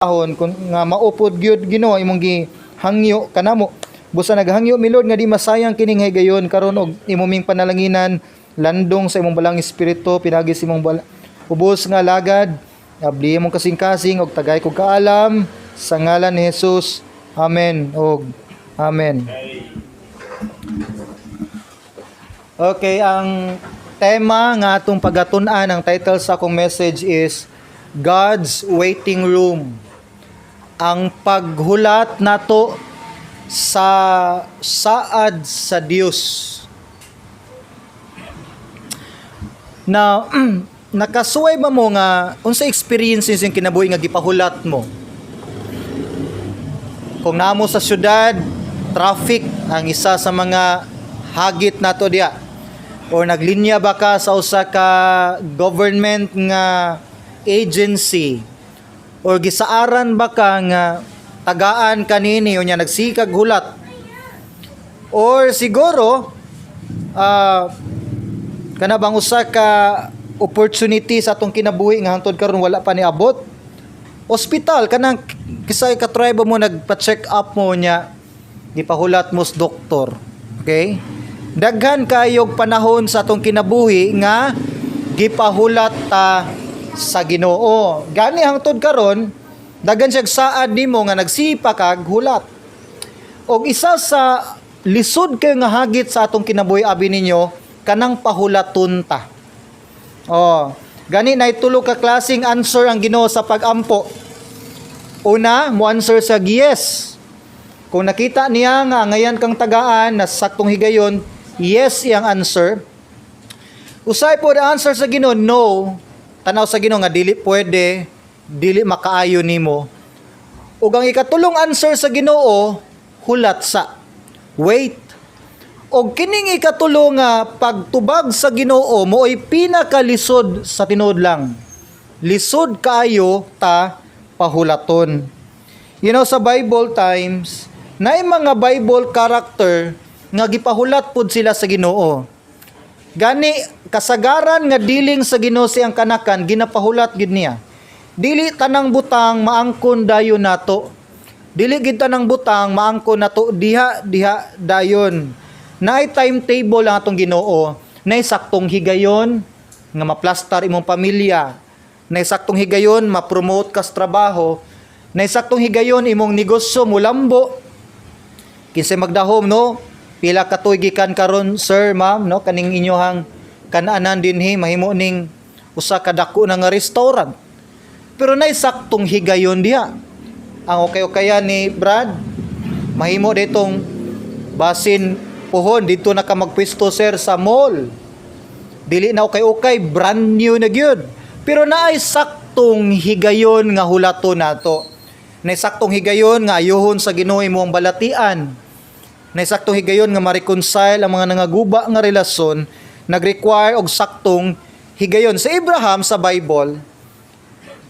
Kung nga maupod gyud, Ginoo, imong gihangyo kanamo. Busa naghangyo mi, Lord, nga di masayang kining higayon karon og imo ming panalanginan, landong sa imong Balaang Espiritu pinagi sa imong ubos nga alagad. Abli imong kasing-kasing og tagay kog kaalam sa ngalan ni Jesus. Amen og amen. Okay, ang tema nga atong pagatun-an, ang title sa akong message is God's Waiting Room. Ang paghulat nato sa saad sa Dios. Now, nakasuway ba mo nga unsa experiences yung kinabuhi nga gipahulat mo? Kung namo sa syudad, traffic ang isa sa mga hagit nato diya. Or naglinya ba ka sa usa ka government nga agency or gisaaran ba ka nga tagaan kanini, unya nagsikag hulat, or siguro kana bang usa ka opportunity sa atong kinabuhi nga hangtod karon wala pa niabot, ospital, kanang kisay ka try ba mo nagpa-check up mo nya gipahulat mo sa doktor? Okay, daghan kayog panahon sa atong kinabuhi nga gipahulat ta sa Ginoo. Gani hangtod karon daghan siya saad nimo nga nagsipa kag hulat. Og isa sa lisod kayo nga hagit sa atong kinabuhi, abi ninyo, kanang pahulaton ta. Oh, gani nay tulo ka klaseng answer ang Ginoo sa pagampo. Una, mo answer sa yes. Kung nakita niya nga ngayan kang tagaan na saktong higayon, yes iyang answer. Usay po the answer sa Ginoo, no. Tanaw sa Ginoo nga dili pwede, dili makaayo nimo. Ug ang ikatulong answer sa Ginoo, hulat sa. Wait. Og kining ikatulo nga pagtubag sa Ginoo mooy pinakalisod sa tinuod lang. Lisod kaayo ta pahulaton. Sa Bible times, naay mga Bible character nga gipahulat pud sila sa Ginoo. Gani kasagaran nga dealing sa Ginoo siyang kanakan, ginapahulat gid niya. Dili tanang butang maangkon dayon nato. Dili gid tanang butang maangkon nato diha diha dayon. Naay timetable ang atong Ginoo. Naay saktong higayon nga maplastar imong pamilya. Naay saktong higayon ma-promote ka sa trabaho. Naay saktong higayon imong negosyo mulambo. Kinsay magdahom, no? Pila ka tuig gikan karon, sir, ma'am, no, kaning inyohang kananan dinhi mahimo ning usa ka dako na nga restaurant. Pero nay saktong higayon diha. Ang okay-okayan ni Brad mahimo ditong basin puhon dito na ka magpwesto, sir, sa mall. Dili na okay-okay, brand new na gyud. Pero naay saktong higayon nga hulaton nato. Naay saktong higayon nga ayuhon sa Ginoo imong balatian. Naay saktong higayon nga ma-reconcile ang mga nangaguba nga relasyon, nag-require og saktong higayon. Sa Abraham sa Bible,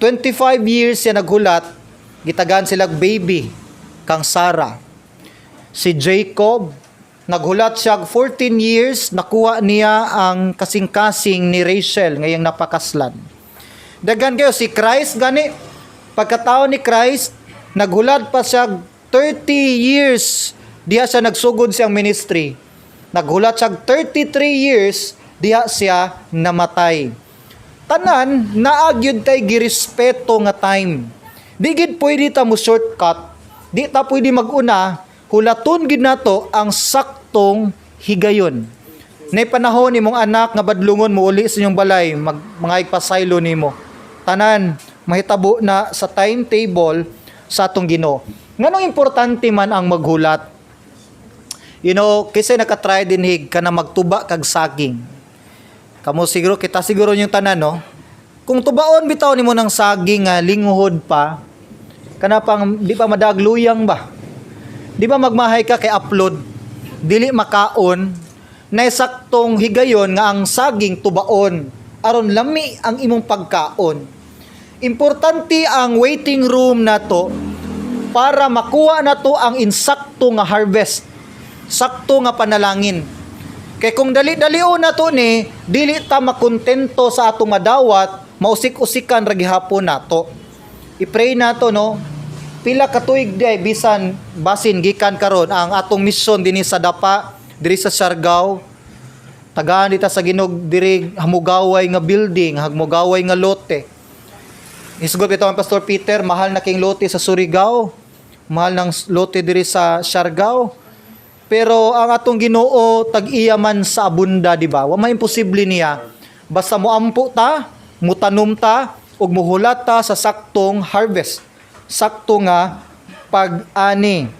25 years siya naghulat, gitagaan sila baby kang Sarah. Si Jacob, naghulat siya 14 years, nakuha niya ang kasing-kasing ni Rachel ngayong napakaslan. Daghan kayo, si Christ gani, pagkatao ni Christ, naghulat pa siya 30 years diha siya nagsugod siyang ministry. Naghulat siya 33 years diha siya namatay. Tanan naa gyud tay girespeto nga time. Di gid pwede ta mo shortcut, di ta pwede maguna, hulaton gid nato ang saktong higayon. Nay panahon imong anak nga badlungon mo uli sa inyong balay, mag mga pasaylo nimo. Tanan mahitabo na sa timetable sa atong Ginoo. Nganong importante man ang maghulat? Kasi nakatry din hig ka na magtuba kag saging. Kamo siguro, kita siguro yung tanan, no? Kung tubaon bitaw nimo ng saging nga linguhod pa, kana pang di pa madagluyang ba? Di ba magmahay ka kay upload? Dili makaon na saktong higayon nga ang saging tubaon aron lami ang imong pagkaon. Importante ang waiting room nato para makuha nato ang insakto nga harvest, sakto nga panalangin. Kay kung dali-dalion nato ni, dili ta makontento sa atong madawat, mausik-usikan ra gihapon nato. I-pray nato, no? Pila ka tuig day bisan basin gikan karon ang atong mission dinhi sa Dapa, diri sa Siargao. Tagaan dita sa Ginoo diri hamugaway nga building, hamugaway nga lote. Isgot ito ang Pastor Peter, mahal na king lote sa Surigao, mahal ng lote diri sa Siargao. Pero ang atong Ginoo tag-iya man sa abunda, di ba? Wa may imposible niya. Basta moampo ta, mutanom ta, ug muhulat ta sa saktong harvest. Sakto nga pag-ani.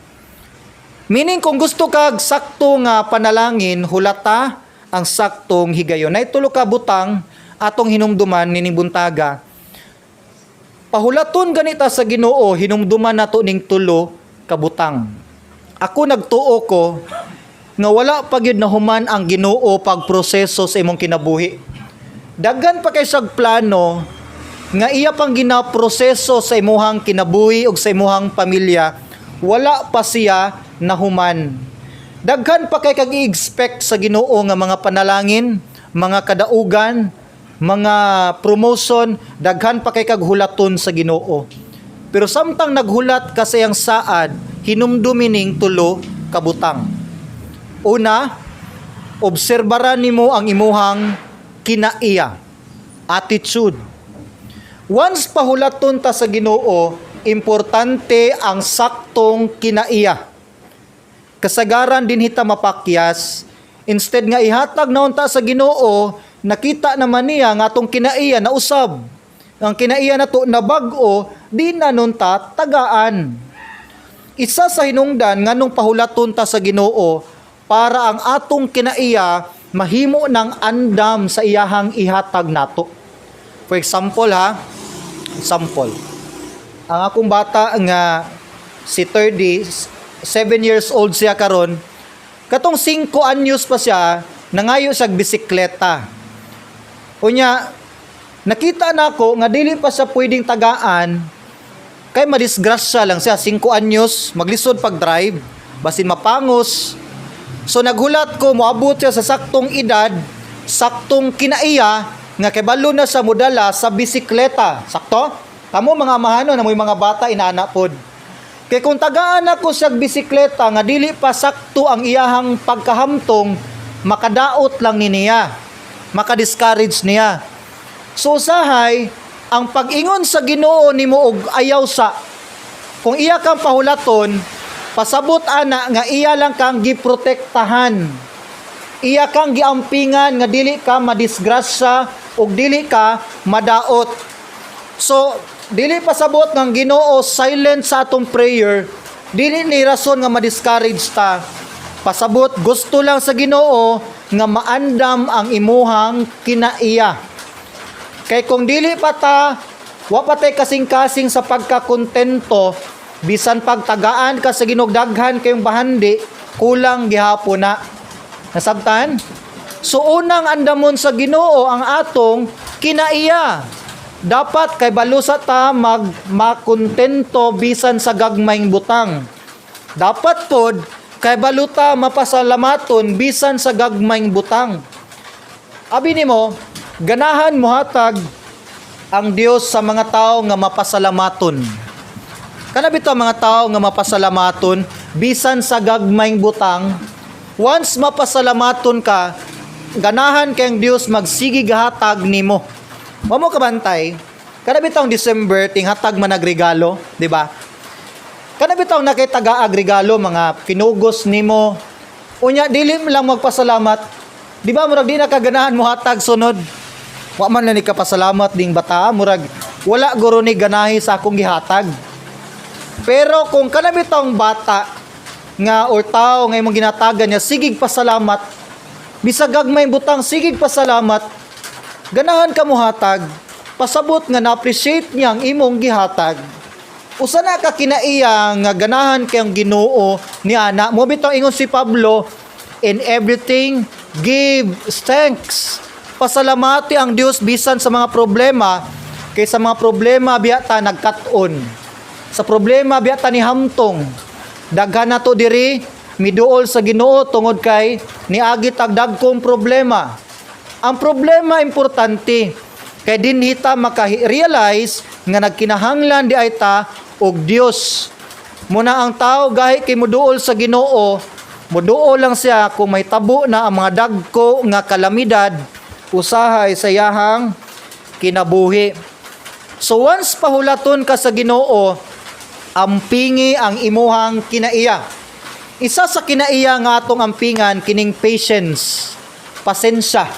Meaning, kung gusto kag sakto nga panalangin, hulata ang saktong higayon. Nay tulo ka butang atong hinumduman nining buntaga. Pahulaton ganita sa Ginoo, hinumduman nato ning tulo ka butang. Ako, nagtuo ko nga wala pa gyud nahuman ang Ginoo pagproseso sa imong kinabuhi. Daghan pa kay siyag plano nga iya pang ginaproseso sa imuhang kinabuhi ug sa imuhang pamilya, wala pa siya nahuman. Daghan pa kay kag i-expect sa Ginoo nga mga panalangin, mga kadaugan, mga promotion, daghan pa kay kag hulaton sa Ginoo. Pero samtang naghulat ka sa iyang saad, hinumdumi ning tulo kabutang. Una, obserbaran nimo ang imuhang kinaiya, attitude. Once pahulaton ta sa Ginoo, importante ang saktong kinaiya. Kasagaran dinhi ta mapakyas, instead nga ihatag na unta sa Ginoo, nakita naman niya nga atong kinaiya na usab. Ang kinaiya nato na bag-o, di na nun ta tagaan. Isa sa hinungdan nganong pahulaton ta sa Ginoo, para ang atong kinaiya mahimo ng andam sa iyahang ihatag nato. For example ha, example. Ang akong bata nga si 37 years old siya karon, katong 5 anyos pa siya, nangayo siya bisikleta. Unya, nakita nako nga dili pa siya pwedeng tagaan kay madisgrasya lang siya. 5 anyos, maglisod pag-drive, basin mapangos. So naghulat ko moabot siya sa saktong edad, saktong kinaiya nga kabalo na siya modala sa bisikleta. Sakto? Kamo mga amahano na mo'y mga bata inana pod. Kay kung tagaan ako siya bisikleta nga dili pa sakto ang iyahang pagkahamtong, makadaot lang ni niya. Makadiscourage niya. So usahay, ang pag-ingon sa Ginoo nimo og ayaw sa kung iya kang pahulaton, pasabot ana nga iya lang kang giprotektahan. Iya kang giampingan nga dili ka madisgrasya ug dili ka madaot. So, dili pasabot ng Ginoo silent sa atong prayer, dili ni rason nga ma-discourage ta. Pasabot gusto lang sa Ginoo nga maandam ang imuhang kinaiya. Kay kung dili pa ta, wa pa tay kasing-kasing sa pagkakontento, bisan pagtagaan ka sa Ginoo daghan kayong bahandi, kulang gihapon na. Nasabtan? So unang andamon sa Ginoo ang atong kinaiya. Dapat kay balusa ta mag makontento bisan sa gagmayng butang. Dapat pod kay baluta mapasalamaton bisan sa gagmayng butang. Abi nimo, ganahan mohatag ang Dios sa mga tao nga mapasalamaton. Kana bitaw mga tao nga mapasalamaton bisan sa gagmayng butang, once mapasalamaton ka, ganahan kay ang Dios magsige gahatag nimo. Wa mo kabantay, kana bitawng December tinghatag man regalo, di ba? Kana bitaw na kay taga-ag regalo, mga kinugos nimo. Unya dili mo lang magpasalamat. Di ba murag di na kaganahan mo hatag sunod? Wa man na ni kapasalamat ding bata, murag wala guro ni ganahi sa akong gihatag. Pero kung kana bitawng bata nga or tao nga imong ginatagan niya sigig pasalamat, bisag gagmay butang sigig pasalamat, ganahan ka mohatag, pasabot nga na-appreciate niya ang imong gihatag. Usa na ka kinaiya nga ganahan kay ang Ginoo ni ana mo. Bitaw ingon si Pablo, "In everything give thanks." Pasalamati ang Dios bisan sa mga problema, kay sa mga problema biya ta nagkat-on. Sa problema biya ta ni hamtong. Daghan nato diri miduol sa Ginoo tungod kay niagi tag dagkong problema. Ang problema importante, Kay dinhi ta maka-realize nga nagkinahanglan di ay ta og Dios. Muna ang tao gahi kay muduol sa Ginoo, muduol lang siya kung may tabo na ang mga dagko nga kalamidad usahay sa iyahang kinabuhi. So once pahulaton ka sa Ginoo, ampingi ang imuhang kinaiya. Isa sa kinaiya nga atong ampingan kining patience, pasensya.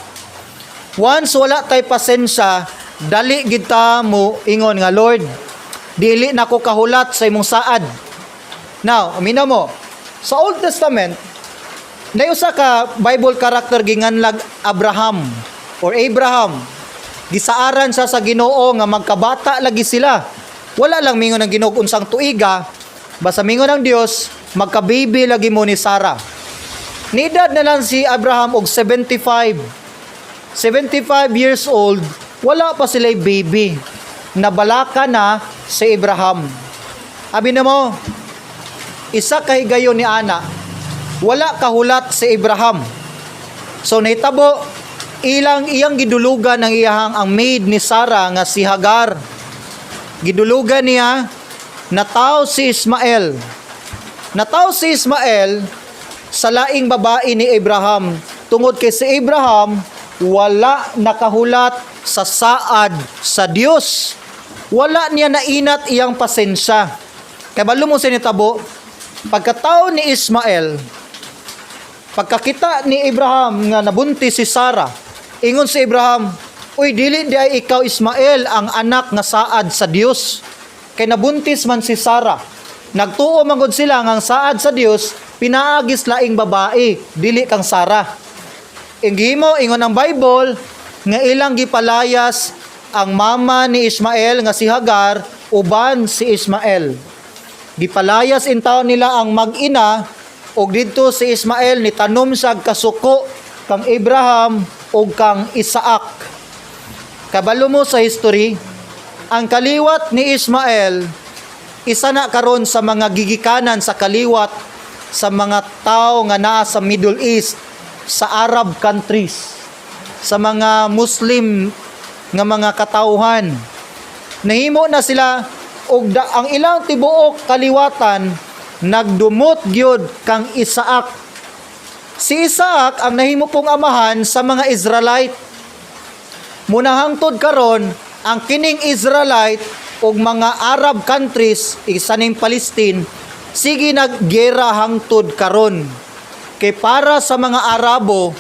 Once wala tay pasensya, dali gid ta mo ingon nga, "Lord, dili na ko kahulat sa imong saad." Now, amina mo, sa Old Testament, na usa ka Bible character ginganlag Abraham or Abraham. Gisaaran siya sa Ginoo nga magkabata lagi sila. Wala lang mingon ng Ginoo unsang tuiga, basta mingon ng Dios, magka-baby lagi mo ni Sarah. Niedad na lang si Abraham og 75. 75 years old, wala pa sila baby. Nabalaka na si Abraham. Abi na mo, isa ka higayon ni ana, wala kahulat si Abraham. So nahitabo, ilang iyang gidulugan ang iyahang ang maid ni Sarah nga si Hagar. Gidulugan niya, nataw si Ismael. Nataw si Ismael sa laing babae ni Abraham tungod kay si Abraham wala nakahulat sa saad sa Dios. Wala niya nainat iyang pasensya. Kay balo mo sa nitabo, pagkatao ni Ismael, pagkakita ni Abraham nga nabuntis si Sarah, ingon si Abraham, "Uy, dili di ay ikaw, Ismael, ang anak nga saad sa Dios." Kay nabuntis man si Sarah. Nagtuo man gud sila nga ang saad sa Dios pinaagis laing babae, dili kang Sarah. Ang gihimo, ingon ang Bible, nga ilang gipalayas ang mama ni Ismael nga si Hagar uban si Ismael. Gipalayas intaw nila ang mag-ina ug didto si Ismael ni tanom sa kasuko kang Abraham ug kang Isaac. Kabalo mo sa history, ang kaliwat ni Ismael isa na karon sa mga gigikanan sa kaliwat sa mga tao nga naa sa Middle East, sa Arab countries, sa mga Muslim nga mga katawhan. Nahimo na sila og ang ilang tibuok kaliwatan nagdumot gyud kang Isaac. Si Isaac ang nahimo pong amahan sa mga Israelite. Muna hangtod karon ang kining Israelite ug mga Arab countries, isa ning Palestine, sige naggera hangtod karon. Kay para sa mga Arabo,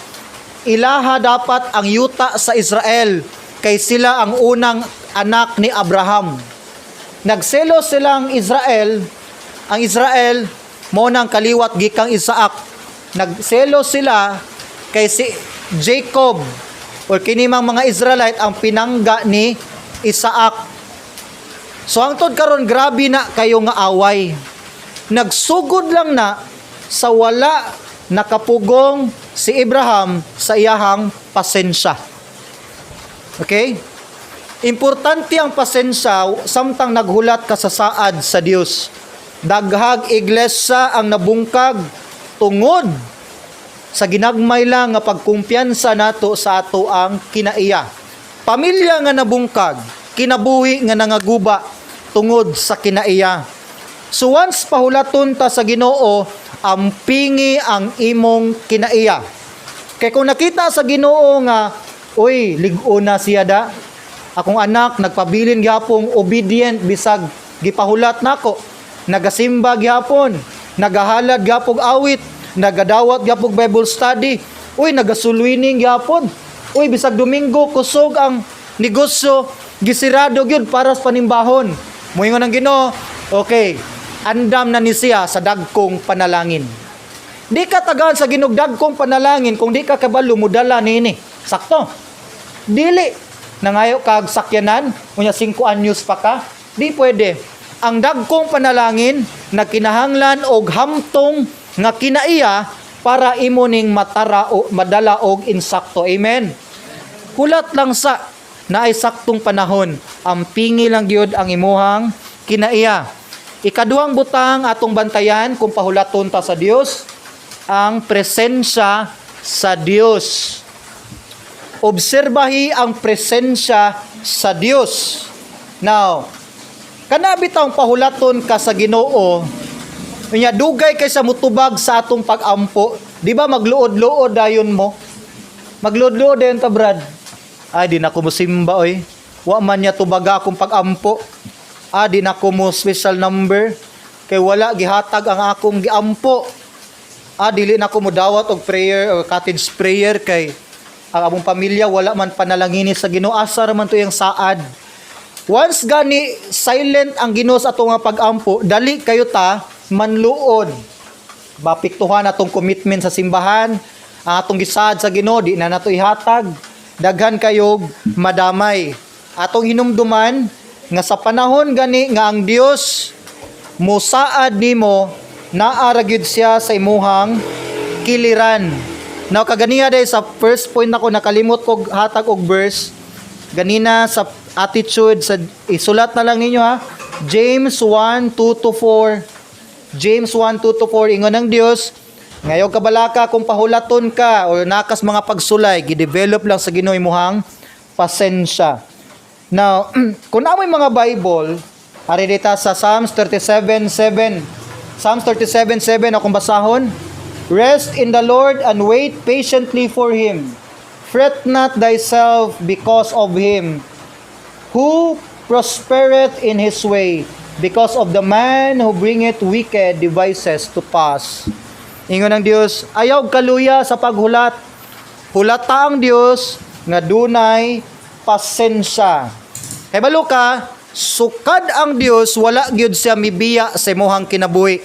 ilaha dapat ang yuta sa Israel kay sila ang unang anak ni Abraham. Nagselo silang Israel, ang Israel mo nang kaliwat gikang Isaac. Nagselo sila kay si Jacob or kini mang mga Israelite ang pinangga ni Isaac. So hangtod karon grabe na kayo nga away. Nagsugod lang na sa wala nakapugong si Abraham sa iyahang pasensya. Okay? Importante ang pasensya samtang naghulat ka sa saad sa Dios. Daghag iglesia ang nabungkag tungod sa ginagmay lang nga pagkumpiyansa nato sa ato ang kinaiya. Pamilya nga nabungkag, kinabuhi nga nangaguba tungod sa kinaiya. So once pahulaton ta sa Ginoo, ampingi ang imong kinaiya. Kay kung nakita sa Ginoo nga, "Uy, lig-o na siya da. Akong anak nagpabilin gyapong obedient bisag gipahulat nako. Nagasimba gyapon, nagahalad gyapog awit, nagadawat gyapog Bible study. Uy, nagasoul winning gyapon. Uy, bisag Domingo kusog ang negosyo, gisirado gyud para sa panimbahon." Moingon ang Ginoo, "Okay, andam na ni siya sa dagkong panalangin." Di ka tagaan sa Ginoo dagkong panalangin kung di ka kabalo mudala niini. Sakto. Dili nangayo kag sakyanan unya 5 anyos pa ka, di pwede. Ang dagkong panalangin nagkinahanglan og hamtong nga kinaiya para imo ning matara o madala og insakto. Amen. Hulat lang sa naay saktong panahon. Ampingi lang gyud ang imuhang kinaiya. Ikaduhang butang atong bantayan kung pahulaton ta sa Dios, ang presensya sa Dios. Obserbahi ang presensya sa Dios. Now, kana bitawng pahulaton ka sa Ginoo, unya dugay kay sa mutubag sa atong pag-ampo, di ba magluod-luod dayon mo? Magluod-luod dayon ta, Brad. "Ay, di na ko mosimba oy. Wa man niya tubaga akong pag-ampo. Ah, di na ko mo special number kay wala gihatag ang akong giampo. Ah, dili na ko modawat og prayer or cottage prayer kay ang among pamilya wala man panalangini sa Ginoo." Asa ra man to yung saad? Once gani silent ang Ginoo sa atong nga pag-ampo, dali kayo ta manluod. Mapiktuhan atong commitment sa simbahan, ang atong gisaad sa Ginoo di na nato ihatag. Daghan kayog madamay. Atong hinumduman nga sa panahon gani nga ang Dios musaad nimo, naa ra gyud siya sa imuhang kiliran. Now, kaganiha day sa first point nako, nakalimot kog hatag og verse ganina sa attitude. Sa isulat na lang ninyo ha. James 1:2 to 4. James 1:2 to 4, ingon ng Dios, "Ngayon kabalaka kung pahulaton ka o nakas mga pagsulay, gidevelop lang sa Ginoo imuhang pasensya." Now, kung naa moy mga Bible, ari dita sa Psalms 37:7. Psalms 37:7 akong basahon. "Rest in the Lord and wait patiently for Him. Fret not thyself because of him who prospereth in his way, because of the man who bringeth wicked devices to pass." Ingon ng Dios, ayaw kaluya sa paghulat. Hulata ang Dios nga dunay pasensya. Kay balo ka, sukad ang Dios wala gyud siya mibiya sa imuhang kinabuhi.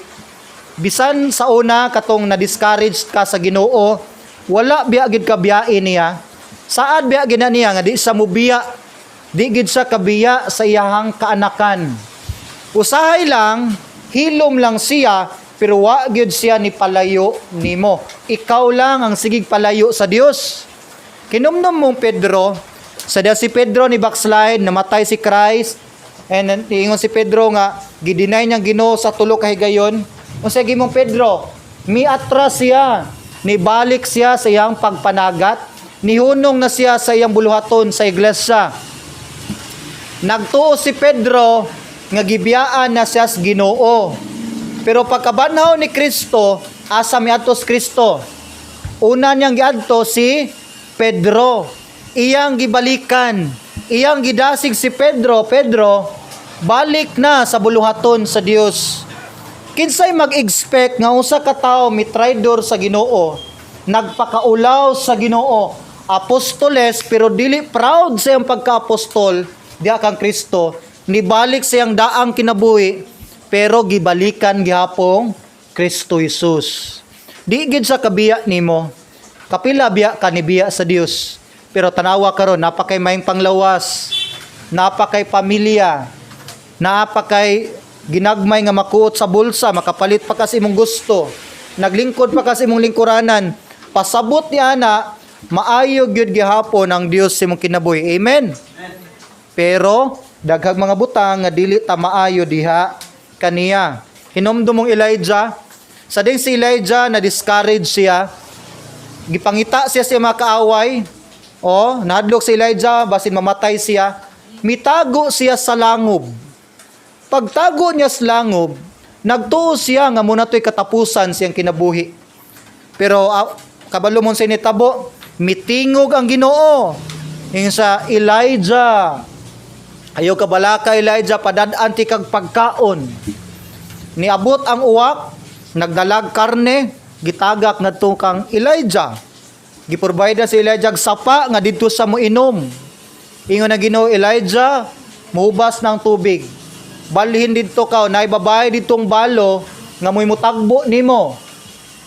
Bisan sa una katong na-discourage ka sa Ginoo, wala biya gid ka biyain niya. Saad biya gid na niya nga di sa mubiya, di gid siya kabiya sa iyahang kaanakan. Usahay lang, hilom lang siya, pero wa gyud siya ni palayo nimo. Ikaw lang ang sigig palayo sa Dios. Kinumnum mong Pedro, sa diya si Pedro ni backslide, namatay si Christ, and ingon si Pedro nga gideny niyang Ginoo sa tulo ka higayon. Unsa gimong Pedro? Miatras siya, nibalik siya sa iyang pagpanagat, nihunong na siya sa iyang buluhaton sa iglesia. Nagtuo si Pedro nga gibiyaan na siya sa Ginoo. Pero pagkabanhaw ni Kristo, asa miadto si Kristo? Una niyang giadto si Pedro. Iyang gibalikan. Iyang gidasig si Pedro, "Pedro, balik na sa buluhaton sa Dios." Kinsay mag-expect nga usa ka tawo mitraydor sa Ginoo, nagpakaulaw sa Ginoo, apostoles pero dili proud sa iyang pagka-apostol diha kang Kristo, nibalik sa iyang daang kinabuhi pero gibalikan gihapong Kristo Jesus? Di gid sa kabiya nimo. Kapila biya ka nibiya sa Dios. Pero tanawa karon, napakay maayong panglawas, napakay pamilya, napakay ginagmay nga makuot sa bulsa, makapalit pa ka sa imong gusto, naglingkod pa ka sa imong lingkuranan. Pasabot ni ana, maayo gyud gihapon ang Dios sa imong kinabuhi. Amen. Pero daghang mga butang nga dili ta maayo diha kaniya. Hinumdum mong Elijah, sa ding si Elijah na discourage siya, gipangita siya sa mga kaaway, o nahadlok si Elijah basin mamatay siya, mitago siya sa langob. Pagtago niya sa langob, nagtuo siya nga muna to'y katapusan siyang kinabuhi. Pero kabalo mo sa nitabo, mitingog ang Ginoo. Ingon sa, "Elijah, ayaw kabalaka Elijah, padad-an ti kag pagkaon." Niabot ang uwak, nagdalag karne, gitagak ngadto kang Elijah. Giprovide si Elijah og sapa nga didto sa moinom. Ingon na Ginoo, "Elijah, muhubas ng tubig. Balhin didto ka, naay babae ditong balo nga mo'y mutagbo nimo.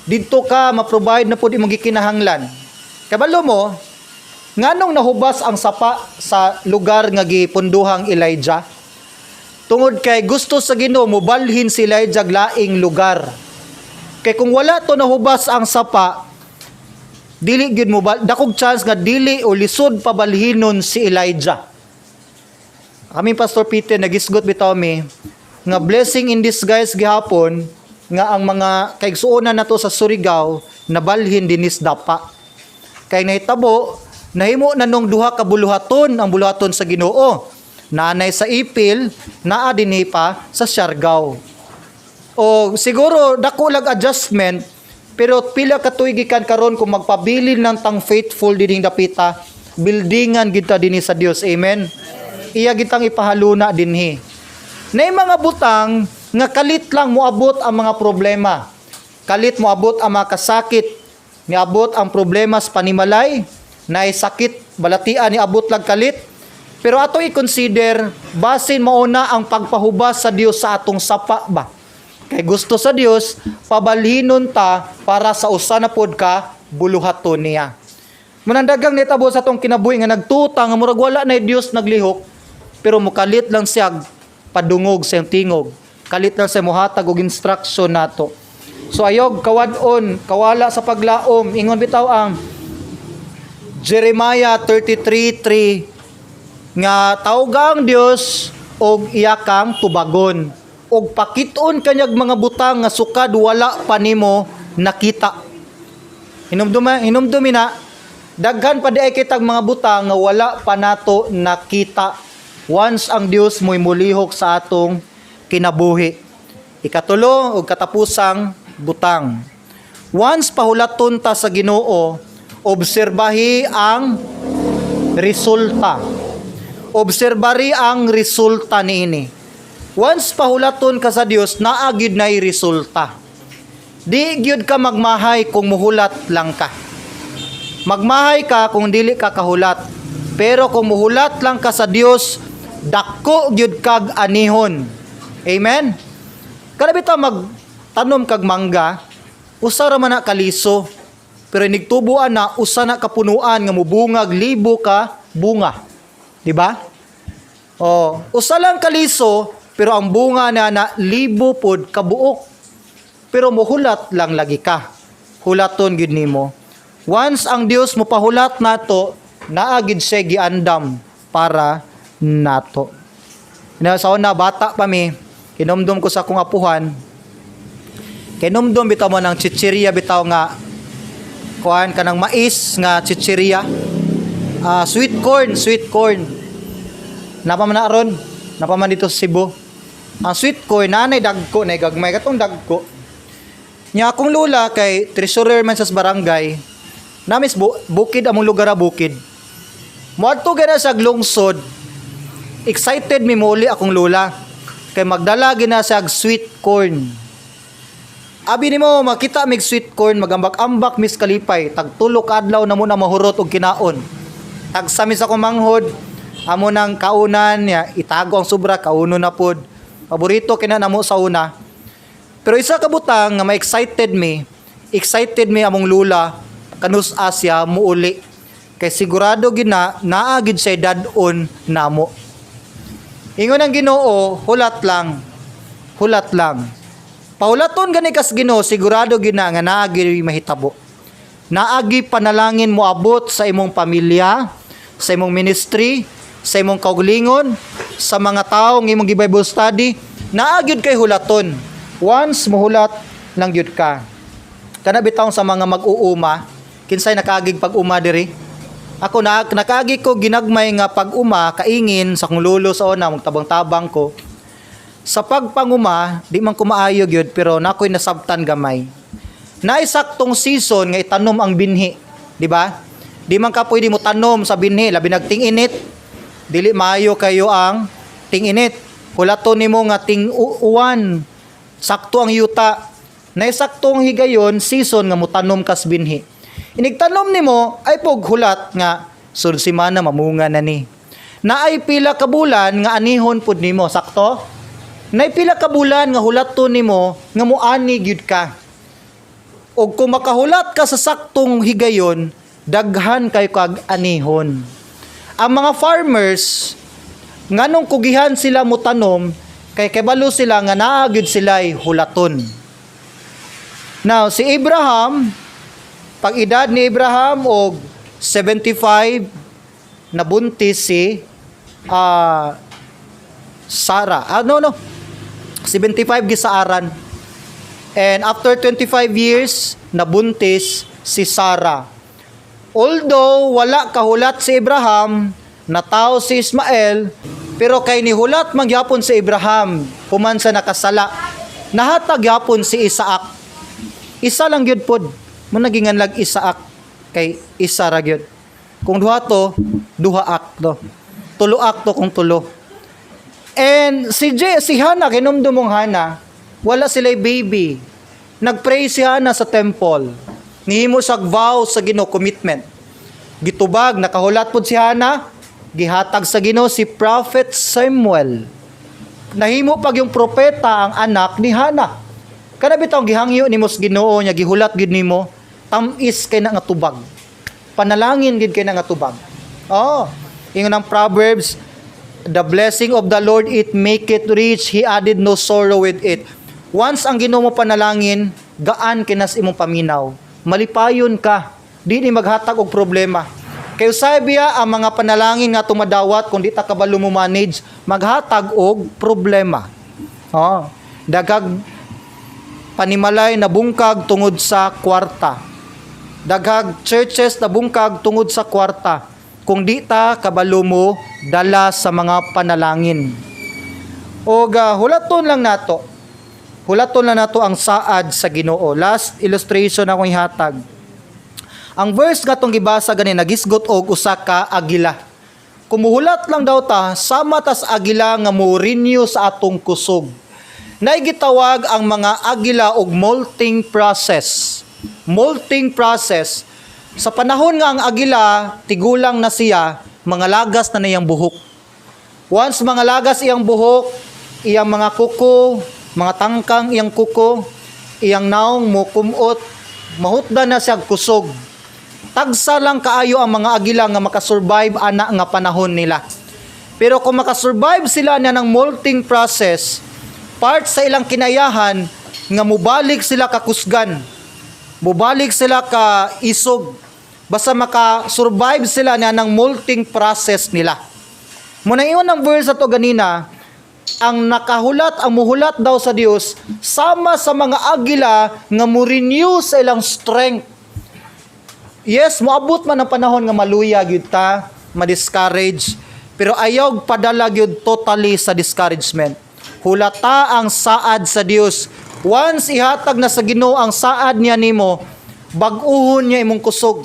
Didto ka ma-provide na pud imong gikinahanglan." Kabalo mo, nganong nahubas ang sapa sa lugar nga gipunduhang Elijah? Tungod kay gusto sa Ginoo mobalhin si Elijah og laing lugar. Kay kung wala to nahubas ang sapa, dili gyud mo dakog chance nga dili o lisod pabalhinon si Elijah. Kami Pastor Peter nagisgot bitaw mi nga blessing in disguise gihapon nga ang mga kaigsuonan nato sa Surigao nabalhin dinis dapa. Kay nahitabo Nahimo na nung duha ka buluhaton ang buluhaton sa Ginoo. Nanay sa Ipil, naa dinhi pa sa Siargao. O siguro dako lag adjustment, pero pila ka tuig gikan karon, kung magpabilin lang tang faithful dining dapita, buildingan kita dinhi sa Dios. Amen. Iya gitang ipahaluna dinhi. Nay mga butang nga kalit lang moabot ang mga problema. Kalit moabot ang mga kasakit, niabot ang problema sa panimalay, naay sakit, balatian, niabot lang kalit. Pero ato i-consider, basin mauna ang pagpahubas sa Dios sa atong sapa ba. Kay gusto sa Dios, pabalhinon ta para sa usa na pod ka buluhaton niya. Munang daghang nitabo sa atong kinabuhi nga nagtuta nga murag wala na Dios naglihok, pero mukalit lang siya padungog sa iyang tingog. Kalit lang siya muhatag og instruction nato. So ayog kawad-on, kawala sa paglaom, ingon bitaw ang Jeremiah 33:3 nga tawga ang Dios og iya kang tubagon og pakit-on kanyag mga butang nga sukad wala pa nimo nakita. Hinumduma, hinumdumi na, daghan pa di ay kitag mga butang nga wala pa nato nakita once ang Dios mo'y mulihok sa atong kinabuhi. Ikatulo ug katapusang butang. Once pahulaton ta sa Ginoo, obserbahi ang resulta. Obserbari ang resulta niini. Once pahulaton ka sa Dios, naa gyud nay resulta. Di gyud ka magmahay kung muhulat lang ka. Magmahay ka kung dili ka kahulat. Pero kung muhulat lang ka sa Dios, dako gyud kag anihon. Amen. Kada bitaw magtanom kag mangga, usa ra man na kaliso. Pero inigtubuan na usa na kapunuan nga mubungag libo ka bunga. Di ba? Oh, usa lang kaliso, pero ang bunga na na libo pod kabuok. Pero muhulat lang lagi ka. Hulaton gid nimo. Once ang Dios mo pahulat nato, naa gid siya giandam para nato. Na sa una bata pa mi, kinumdum ko sa akong apuhan. Kinumdum bitaw mo ng chichirya bitaw nga kuan, kanang mais nga chichirya. Ah, sweet corn, sweet corn. Napa man na ron, napa man dito sa Cebu. Ang sweet corn nanay dagko na gagmay katong dagko. Nya akong lola kay treasurer man sa barangay. Namis bukid among lugar a bukid. Moadto gana sa lungsod. Excited mi muli akong lola kay magdala gina siya og sweet corn. Abi nimo makita mig sweet corn, magambak-ambak mis kalipay, tagtulo ka adlaw na mo na mahurot og kinaon. Tagsa mi sa akong manghod, amo nang kaunan niya, itago ang sobra, kauno na pod. Paborito kina namo sa una. Pero isa ka butang nga ma-excited mi, excited mi among lula kanus Asia muuli. Kay sigurado gina naa gid siya dad-on namo. Ingon ang Ginoo, hulat lang. Hulat lang. Pahulaton gani kas Ginoo, sigurado gina nga naa gid mahitabo. Naagi panalangin mo abot sa imong pamilya, sa imong ministry, sa imong kaugalingon, sa mga tawo ng imong gi-Bible study, naa gyud kay hulaton. Once muhulat lang gyud ka. Kana bitaw sa mga mag-uuma, kinsay nakaagig pag-uma diri? Ako na nakaagi ko ginagmay nga pag-uma kaingin sa akong lolo sa una, magtabang-tabang ko. Sa pagpanguma, di man ko maayo gyud, pero nakoy nasabtan gamay. Naisaktong season nga itanom ang binhi, di ba? Di man ka pwede mo tanom sa binhi labi nagting-init. Dili maayo kayo ang ting-init. Hulaton nimo nga ting-uwan. Sakto ang yuta. Naisaktong higayon season nga motanom kas binhi. Inigtanom nimo ay pog hulat nga sud simana mamunga na ni. Naay pila ka bulan nga anihon pud nimo, sakto? Naay pila ka bulan nga hulaton nimo nga muani gyud ka. Og kung makahulat ka sa saktong higayon, daghan kay kag anihon. Ang mga farmers, nganong kugihan sila mo tanom, kay kabalo sila nga naa gyud sila'y hulaton. Now, si Abraham, pag edad ni Abraham og 75, nabuntis si Sarah. Ah, no. 75 gisaaran. And after 25 years, nabuntis si Sarah. Although wala kahulat si Abraham, natawo si Ismael, pero kay nihulat man gyapon si Abraham, human sa nakasala, nahatag gyapon si Isaac. Isa lang gyud pod, mao nag Isaac kay isa ra gyud. Kung duha to, duha ak to. Tulo ak to kung tulo. And si Hannah, kinumdum mong Hannah, wala sila baby. Nagpray si Hannah sa temple. Nihimo siya vow sa Ginoo, commitment. Gitubag, nakahulat pod si Hannah, gihatag sa Ginoo si Prophet Samuel. Nahimo pag yung propeta ang anak ni Hannah. Kana bitaw gihangyo nimo sa Ginoo nya gihulat gid nimo, tam-is kay na nga tubag. Panalangin gid kay na nga tubag. Oh, ingon ang Proverbs, "The blessing of the Lord, it make it rich, He added no sorrow with it." Once ang Ginoo mo panalangin, gaan kinas imong paminaw. Malipayon ka, di ni maghatag og problema. Kay usay biya ang mga panalangin nga tumadawat, kung di ta kabalo mo manage, maghatag og problema. Oh, daghag panimalay na bungkag tungod sa kwarta. Daghag churches na bungkag tungod sa kwarta. Kung di ta kabalo mo dala sa mga panalangin. O hulaton lang nato. Hulaton lang nato ang saad sa Ginoo. Last illustration akong ihatag. Ang verse gatong gibasa gani nagisgot og usa ka agila. Kumuhulat lang daw ta sama tas agila nga mo renew sa atong kusog. Naigitawag ang mga agila og molting process. Molting process. Sa panahon nga ang agila tigulang na siya, mga lagas na niyang buhok. Once mga lagas iyang buhok, iyang mga kuko, mga tangkang iyang kuko, iyang naong mo kumot, mahutda na siya kusog. Tagsa lang kaayo ang mga agila nga makasurvive ana nga panahon nila. Pero kung makasurvive sila na ng molting process, part sa ilang kinayahan nga mubalik sila kakusgan. Mubalik sila ka isog. Basta maka-survive sila na ng molting process nila. Muna ingon ng verse ato ganina, ang nakahulat, ang muhulat daw sa Dios sama sa mga agila nga mo renew sa ilang strength. Yes, moabot man ang panahon nga maluya gyud ta, ma-discourage, pero ayaw padala gyud totally sa discouragement. Hulata ang saad sa Dios. Once ihatag na sa Ginoo ang saad niya nimo, bag-uhon niya imong kusog.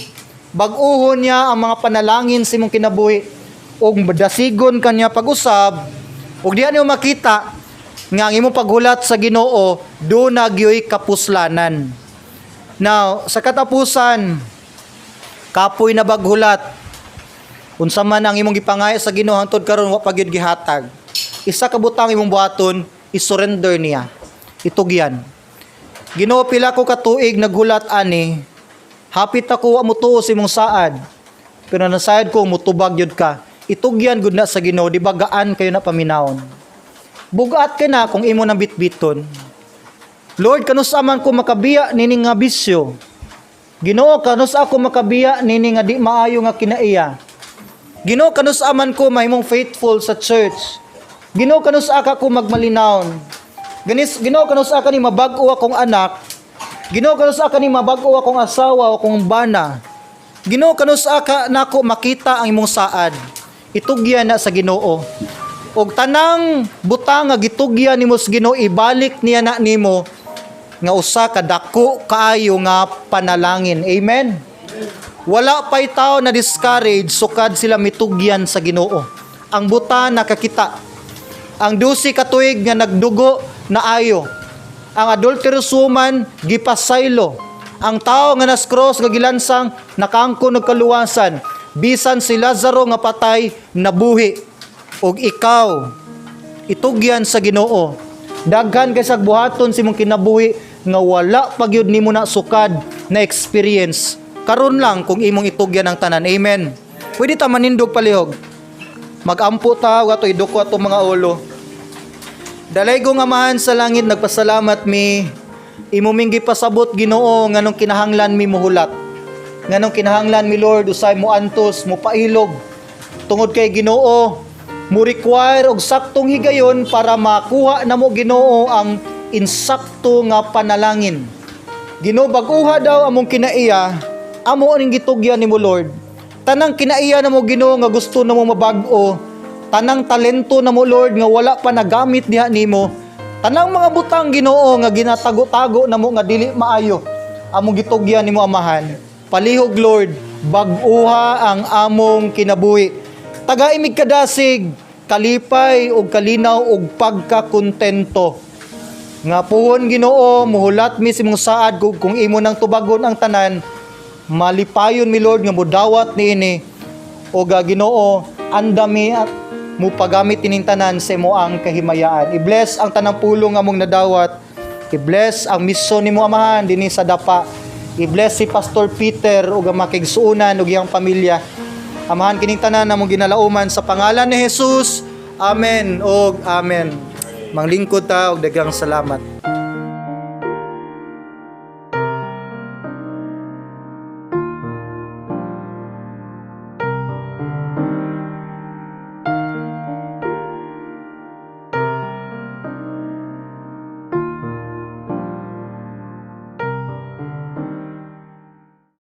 Bag-uhon niya ang mga panalangin sa imong kinabuhi. Ug dasigon kanya pag-usab, ug diha nimo makita nga ang imong paghulat sa Ginoo duna gyoy kapuslanan. Now, sa katapusan, kapoy na baghulat. Unsa man ang imong gipangaya sa Ginoo hangtod karon wa pa gyud gihatag. Isa ka butang imong buhaton, i-surrender niya. Itugyan. "Ginoo, pila ko ka tuig naghulat ani. Hapit ako wa mo tuo sa imong saad. Pero nasayod ko mutubag gyud ka." Itugyan gud na sa Ginoo, di ba gaan kayo na paminawon? Bugat kay na kung imo nang bitbiton. "Lord, kanus-a man ko makabiya nini nga bisyo? Ginoo, kanus-a ko makabiya nini nga di maayo nga kinaiya? Ginoo, kanus-a man ko mahimong faithful sa church? Ginoo, kanus-a ka ko magmalinawon? Ganis, Ginoo, kanus-a ka ni mabag-o akong anak? Ginoo, kanus-a ka ni mabag-o akong asawa o akong bana? Ginoo, kanus-a ka nako makita ang imong saad?" Itugyan na sa Ginoo. Og tanang butang nga gitugyan nimo sa Ginoo, ibalik niya na nimo nga usa ka dako kaayo nga panalangin. Amen. Wala pa'y tao na discourage sukad sila mitugyan sa Ginoo. Ang buta nakakita. Ang 12 ka tuig nga nagdugo na ayo. Ang adulterous woman gipasaylo. Ang tao nga nas cross nga gilansang nakaangkon og kaluwasan. Bisan si Lazaro nga patay nabuhi. Og ikaw, itugyan sa Ginoo. Daghan kay sa buhaton sa imong kinabuhi nga wala pa gyud nimo na sukad na experience. Karon lang kung imong itugyan ang tanan. Amen. Pwede ta manindog palihog. Magampo ta ato, iduko ato mga ulo. Dalaygong Amahan sa langit, nagpasalamat mi. Imo ming gipasabot, Ginoo, nganong kinahanglan mi muhulat. Nganong kinahanglan mi, Lord, usay mo antos, mo pailog. Tungod kay, Ginoo, mo require og saktong higayon para makuha namo, Ginoo, ang insakto nga panalangin. Ginoo, bag-uha daw among kinaiya. Amo ning gitugyan nimo, Lord. Tanang kinaiya namo, Ginoo, nga gusto namo mabag-o. Tanang talento namo, Lord, nga wala pa nagamit diha nimo. Tanang mga butang, Ginoo, nga ginatago-tago namo nga dili maayo. Among gitugyan nimo, Amahan. Palihog, Lord, bag-uha ang among kinabuhi. Tagai mig kadasig, kalipay ug kalinaw ug pagkakontento. Nga puhon, Ginoo, muhulat mi sa imong saad kung imo nang tubagon ang tanan, malipayon mi, Lord, nga mudawat niini. O ga Ginoo, andami at mupagamit ining tanan sa imo ang kahimayaan. I-bless ang tanang pulong nga among nadawat. I-bless ang mission nimo, Amahan, dinhi sa Dapa. I-bless si Pastor Peter ug ang makigsuonan ug iyang pamilya. Amahan, kining tanan among ginalauman sa pangalan ni Jesus. Amen ug amen. Manglingkod ta ug daghang salamat.